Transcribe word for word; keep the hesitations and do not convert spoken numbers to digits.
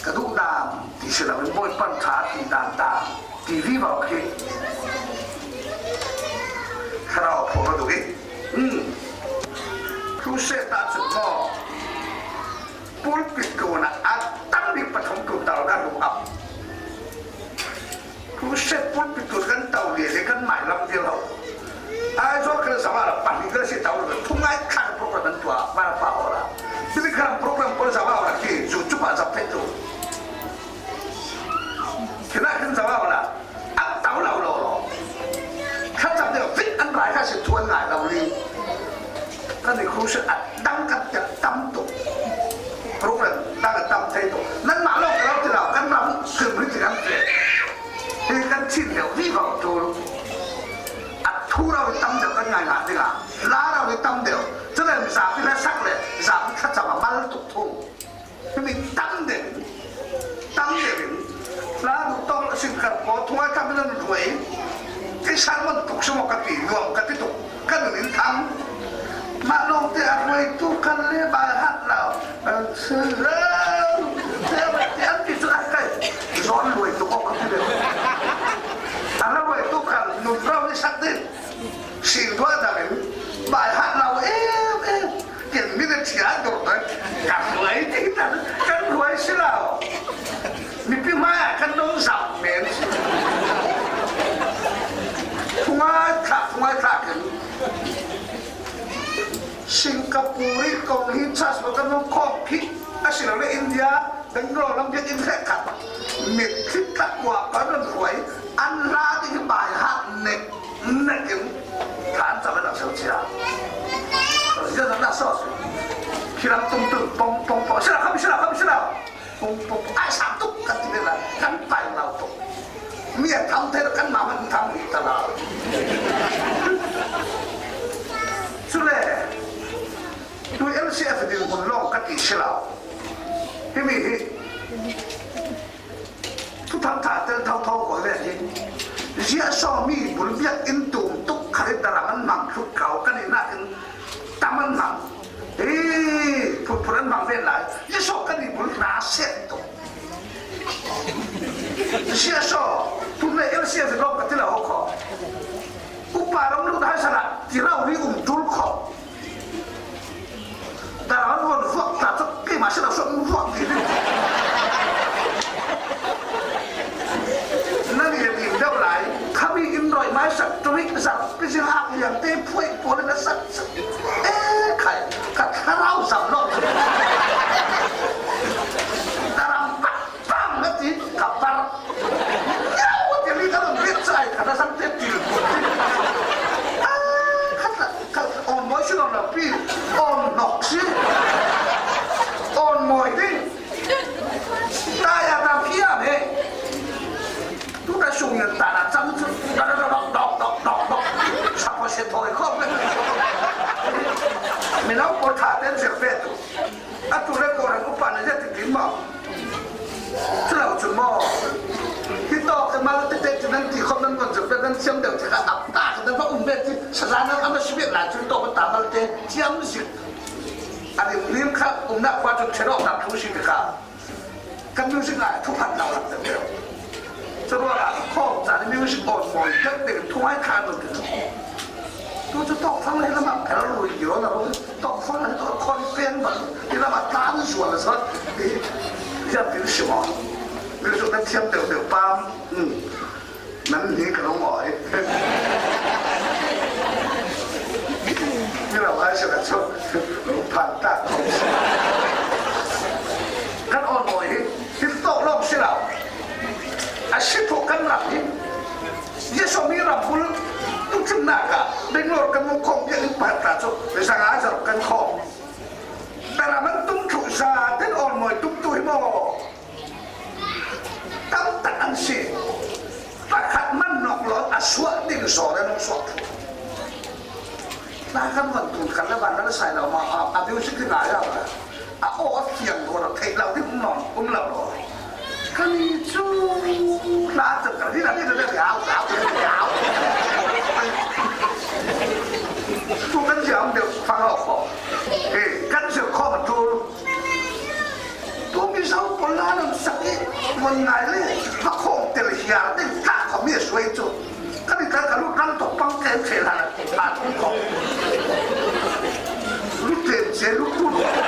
Ka duh dan ti si lo in, Bawipa tha ti dan dan ti vivo khi Thlarau a phawk a duh i. Hmm. Crusade ta cun maw, pulpit tlun ah a tam bik pathum tlun ta lo dah lu am. Crusade pulpit tlun kan to lian i kan mailam vial lo. Ai zaw kan zama la pahnih kan si to lo, thungai thla program kan tuah, mara pa aw la. Tili kan program pawl zama aw la khi zu cu pa zam thei tu. Khi na kan zama aw la. An to lo lo lo. Kha zam deuh vit an rai kha si thu an ngai lo li. Kan i crusade a dang kan tel tam tuk. Program dang a tam thei tuk. Nanmah lawng ka lo ti lo, kan ram kim hi ti kan ti. Hi kan thin deuh vivo tul. A thu rau hi tam deuh kan ngai ngai ding a. La rau hi tam deuh. Cun zapi la sak le, zapi kha cam a mal tuk thung. Himi tam deuh in, tam deuh in, hla duh tawng a sin kar pawl, thungai tam in an ruai. Kei sermon tuk si maw ka ti, nuam ka ti tuk, ka nun in tham. Mah lawngte a ruai tu kan le bai hat lo. An si lo. Te a ti an ti cu a kai. Zawn ruai tuk awk ka ti deuh. A la ruai tu kan nun rau i sak din. Sing duah dang in, bai hat lo em em. Ken mi na thiat dawh tak, kan ruai ti tak, kan ruai si lo. Mipi hmai ah kan dong zam men si. Thungai thlah, thungai thlah kan. Singapore i kong hi church lo kan dong khawm khi, a si lo le India, Bangalore lam biakinn hrekkhat. Mitthli thlah kua kan dong ruai, an la ding hi bai hat nek. Nakin, thla an cam a nak sel cia. Sia nak nak sos. Khi lam tum tum, pong, pong, pong. Sila, kham sila, kham sila. Pong, pong, pong. Ai, sam tuk, kan ti la, kan pai lau tuk. Mi a tham thei kan ma man tham ni ta la. Cule, tu L C F din hun long ka ti sila. Himi hi. Thuthang ṭha tel thotho ko ve hi. Ziahsawmi bul biakinn tum tuk kha hi, daram an hmang thlut ko, kan i nakin tam an hmang. Hi, phurphur an hmang ve lai. Ziahsaw kan i bul hna set tuk. Ziahsaw, tum le L C F lawng ka ti lo kho. Upa ram lut hai sana, ti rau ri um tul kho. Daram an von vuak ta cu keimah si lo suak vuak ti ding. Nan i lim deuh lai, khami in roih mai sak tu i zar pizing ak liang te phuai pawl in a sak sak. Eh, khai, ka thlarau zam lo. Daram pat Pam na ti ka par. Yau ti li ka lon bit sai ka na sang te til. Ah, khat la, khat on moi si lon la pi. On nok si. On moi ding. Ta ya ta pi ya me. Tu ta sung yan ta na chang chu. Da da da dok dok dok dok dok. Sa po se thoi khom. Mi nau po tha ten se pe tu. A tu le ko ran upa na ya ti kin ma. Cu lo cu maw? Hi tawk i mal tete cu nan ti khawh nan von zirh nan thiam deuh tikah a tak nan va um ve ti, saza nan a va si vialte cu hi tawk ta malte thiam zik. A lim lim kha umnak khua cu ṭhen awknak thu si tikah kan music ah thuphat lo rak deuh deuh. Curuangah khawm caan i music on mawi deuh deuh thungai kha an lo ti. Tu cu tawkfang le lamah phel rui kio na rung, tawkfang le tawk khawi peng bang i lamah tlan zual a sawt. I ziangtin si maw? Mi cu nan thiam deuh deuh pam. Hmm. Nan ni ka lo mawi. Mi lo ai si la cu. Phan tak. Kan on mawi hi. Hi tawk lawng si lo. A si thuk kan rak hi. Yeshua mi rambul tuchimnak ah Bangalore kan hmuh khawm biakinn pakhat ta cu zanga zaruk kan khawm. Daram an tum thluh za ten on mawi tumtu hi maw? Tam tak an si. Pakhat man nawk lo a suah ding zawn an hung suak thluh. Hla kan von tun khat le van lal sai lo ma a, a music hi ngai lo la. A aw a fiang ko lo, theih lo ding um lo, um lo lo. Kan i cu hla cang kan hi la, hi la, hi la, hi la, hi la. Tu kan ziam deuh fang lo ko. Eh, kan zir ko ma tu. Tu Mizo pawl la nan sak Kon ngai le, ma khong tel hial ding ka khom ye suai chu. Ka ni ka ka lu rang tok pang tel che la la ko ka tok ko. Lu tel che lu tu.